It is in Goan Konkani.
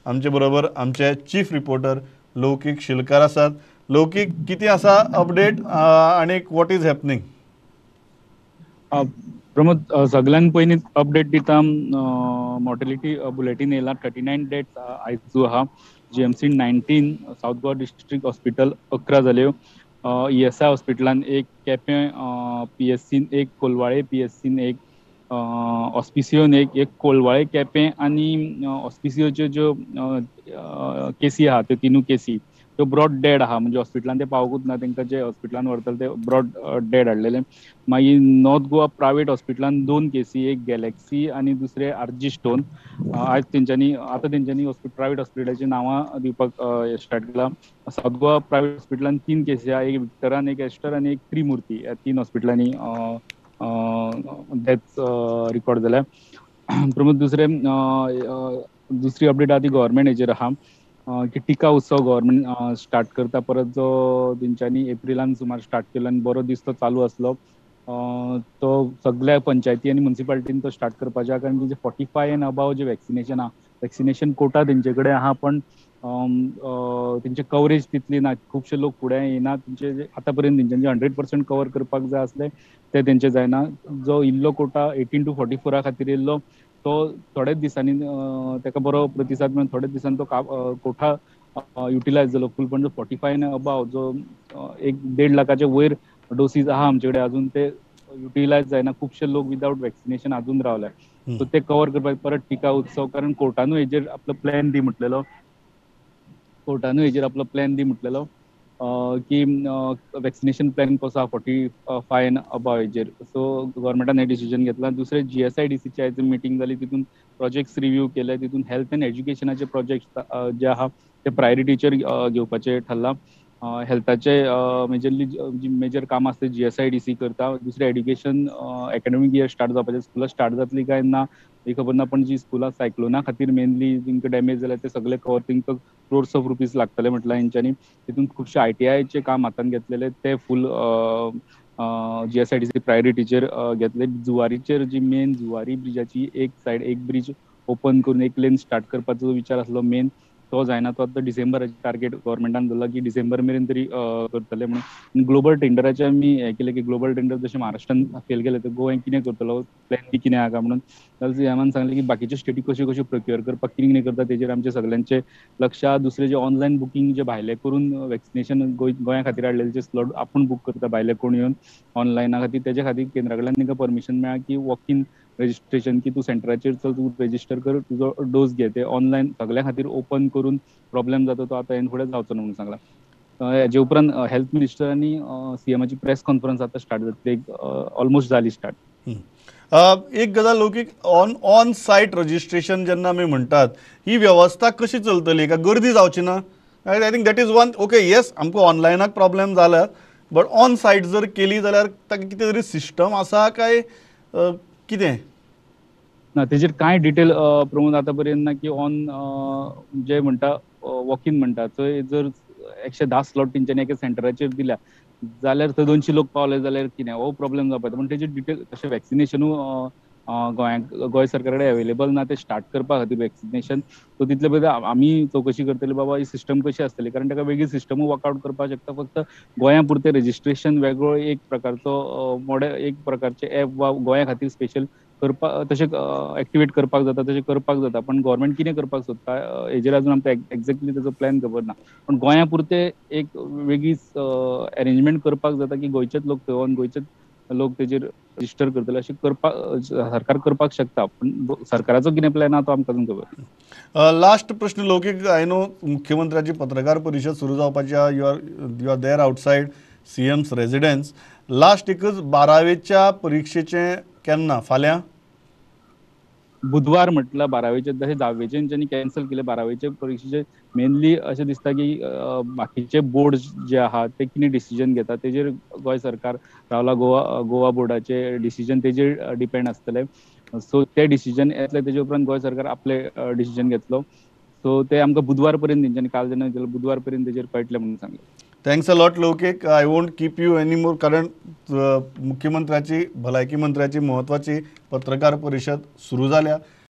आमचे बरोबर आमचे चीफ रिपोर्टर लौकीक शिलकार आसात. लौकीक, कितें आसा अपडेट आनी what is happening? Pramod, सगळ्यान पयलीं अपडेट दिता. मॉर्टेलिटी बुलेटीन येयला, 39 डेथ्स आयजू आहा. GMC 19, south Goa district hospital 11 जाल्यो, ESI हॉस्पिटलान 1, केपें PSCन 1, कोलवाळे PSCन 1, ऑस्पिसियोन 1, एक कोलवाळे केपें आनी ऑस्पिसियोच्यो ज्यो केसी आहा त्यो तिनूय केसी त्यो ब्रॉड डेड आहा, म्हणजे हॉस्पिटलान ते पावकूच ना, तांकां जे हॉस्पिटलान व्हरतले ते ब्रॉड डेड हाडलेले. मागीर नॉर्थ गोवा प्रायवेट हॉस्पिटलान 2 केसी, एक गॅलेक्सी आनी दुसरे आरजी स्टोन. आयज तेंच्यांनी आतां तेंच्यांनी प्रायवेट हॉस्पिटलाची नांवां दिवपाक स्टार्ट केलां. सावथ गोवा प्रायवेट हॉस्पिटलान 3 केसी आहा, एक विक्टरान, एक एस्टर आनी एक त्रिमुर्ती. ह्या 3 हॉस्पिटलांनी डेथ्स रिकॉर्ड जाल्या. प्रमोद, दुसरी अपडेट आहा ती गव्हर्मेंट हेजेर आहा की टिका उत्सव गव्हर्मेंट स्टार्ट करता. परत जो तेंच्यांनी एप्रिलान सुमार स्टार्ट केलो आनी बरो दीस तो चालू आसलो, तो सगळ्या पंचायती आनी मुन्सिपालिटीन तो स्टार्ट करपाचो आहा. कारण तेंचे 45 एंड अबाव जे वॅक्सिनेशन आहा, वॅक्सिनेशन कोटा तेंचे कडेन आहा, पण तेंचे कवरेज तितली ना, खुबशे लोक फुडें येना. तेंचे आतां पर्यंत तेंच्यांनी 100% कवर करपाक जाय आसले ते तेंचे जायना. जो इल्लो कोटा 18 to 44 खातीर येयल्लो तो थोड्याच दिसांनी ताका बरो प्रतिसाद मेळून थोड्याच दिसांनी तो कोठा युटिलायज जालो फूल. पण जो 45 एंड अबाव जो 1.5 लाखाचे वयर डोसीज आहा आमचे कडेन अजून ते युटिलायज जायना. खुबशे लोक विदावट वॅक्सिनेशन अजून रावले, सो ते कवर करपाक परत टिका उत्सव. कारण कोर्टानूय हेजेर आपलो प्लॅन दी म्हटलेलो, कोर्टानूय हेजेर आपलो प्लॅन दी म्हटलेलो की वॅक्सिनेशन प्लॅन कसो आहा 45 एंड अबाव हेजेर. सो गव्हर्मेंटान हें डिसिजन घेतलां. दुसरें GSIDCची आयज मिटींग जाली, तितून प्रोजेक्ट्स रिव्यू केले. तितून हेल्थ एंड एज्युकेशनाचे प्रोजेक्ट्स जे आहा ते प्रायोरिटीचेर घेवपाचें ठरलां. हेल्थाचे मेजरली जी मेजर काम आसता GSIDC करता. दुसरें एड्युकेशन एकाडेमीक इयर स्टार्ट जावपाचें, स्कुलां स्टार्ट जातली काय ना ही खबर ना, पण जी स्कुलां सायक्लोना खातीर मेनली तांकां डॅमेज जाल्या ते सगळे कवर तांकां क्रोर्स ऑफ रुपीज लागतले म्हटलां हेंच्यांनी. तितून खुबशे ITIचे काम हातान घेतलेले ते फूल GSIDC प्रायोरिटीचेर घेतले. जुवारीचेर जी मेन जुवारी ब्रिजाची एक सायड एक ब्रिज ओपन करून एक लेन स्टार्ट करपाचो विचार आसलो मेन, तो जायना. तो आतां डिसेंबराचे टार्गेट गव्हर्मेंटान दवरला की डिसेंबर मेरेन तरी करतले म्हणून. ग्लोबल टेंडराचे आमी हें केलें की ग्लोबल टेंडर जशें महाराष्ट्रान फेल केलें तर गोंय कितें करतलो, प्लॅन बी कितें आहा काय म्हणून. जाल्यार सीएमान सांगलें की बाकीच्यो स्टेटी कश्यो कश्यो प्रोक्युअर करपाक कितें कितें करता तेजेर आमचें सगल्यांचें लक्ष आहा. दुसरें जे ऑनलायन बुकींग जे भायले करून वॅक्सिनेशन गोंया खातीर हाडलेले जे स्लॉट आपूण बूक करता भायले कोण येवन ऑनलायना खातीर, तेजे खातीर केंद्रा कडल्यान तांकां परमिशन मेळ्ळा की वॉक इन रजिस्ट्रेशन, की तूं सेंटराचेर चल, तूं रजिस्टर कर, तुजो डोस घे. ते ऑनलायन सगळ्या खातीर ओपन करून प्रॉब्लेम जाता तो आतां हेन फुडें जावचो ना म्हणून सांगलां. हेजे उपरांत हेल्थ मिनिस्टर आनी सीएमाची प्रेस कॉन्फरन्स आतां स्टार्ट जातली, ऑलमोस्ट जाली स्टार्ट. एक गजाल लौकीक, ऑन सायट रजिस्ट्रेशन जेन्ना आमी म्हणटात ही वेवस्था कशी चलतली, का गर्दी जावची ना? I think that is one. Okay, yes, आमकां ऑनलायनाक प्रॉब्लेम जाल्यात, बट ऑन सायट जर केली जाल्यार ताका कितें तरी सिस्टम आसा काय कितें ना तेजेर कांय डिटेल प्रमोद आतां पर्यंत ना. की ऑन जे म्हणटा वॉक इन म्हणटा थंय जर 110 स्लॉट तेंच्यांनी एका सेंटराचेर दिल्या जाल्यार थंय 200 लोक पावले जाल्यार कितें हो प्रॉब्लेम जावपाचो. पूण तेजेर डिटेल तशें वॅक्सिनेशनूय गोंय सरकारा कडेन एवेलेबल ना ते स्टार्ट करपा खातीर वॅक्सिनेशन. सो तितले पयलीं आमी चवकशी करतले बाबा ही सिस्टम कशी आसतली, कारण ताका वेगळी सिस्टमूय वर्कआवट करपाक शकता. फक्त गोंया पुरतें रजिस्ट्रेशन वेगळो एक प्रकारचो मॉडेल, एक प्रकारचें एप वा गोंया खातीर स्पेशल करपाक तशें एक्टिवेट करपाक जाता, तशें करपाक जाता. पण गव्हर्मेंट कितें करपाक सोदता हेजेर अजून आमकां एक्झॅक्टली तेजो प्लॅन खबर ना. पण गोंया पुरतें एक वेगळीच एरेंजमेंट करपाक जाता की गोंयचेच लोक थंय वचून गोंयचेच लोक तेजेर रजिस्टर करतले अशें करपाक सरकार करपाक शकता. पण सरकाराचो कितें प्लॅन आहा तो आमकां अजून खबर ना. लास्ट प्रश्न लौकीक, I know मुख्यमंत्र्याची पत्रकार परिशद सुरू जावपाची आहा, you are there outside CM's residence. Last एकच, 12वेच्या परिक्षेचें केन्ना? फाल्यां बुधवार म्हटलं 12वेचे, तशें 10वेचे तेंच्यांनी कॅन्सल केले. 12वेचे परिक्षेचे मेनली अशें दिसता की बाकीचे बोर्ड जे आहा ते कितें डिसिजन घेता तेजेर गोंय सरकार रावला. गोवा बोर्डाचे डिसिजन तेजेर डिपेंड आसतले. सो ते डिसिजन येतले तेजे उपरांत गोंय सरकार आपले डिसिजन घेतलो. सो ते आमकां बुधवार पर्यंत तेंच्यांनी काल जेन्ना बुधवार पर्यंत तेजेर कळटलें म्हणून सांगलें. Thanks a lot Loukik, I won't keep you any more, कारण मुख्यमंत्र्याची भलायकी मंत्र्याची म्हत्वाची पत्रकार परिशद सुरू जाल्या.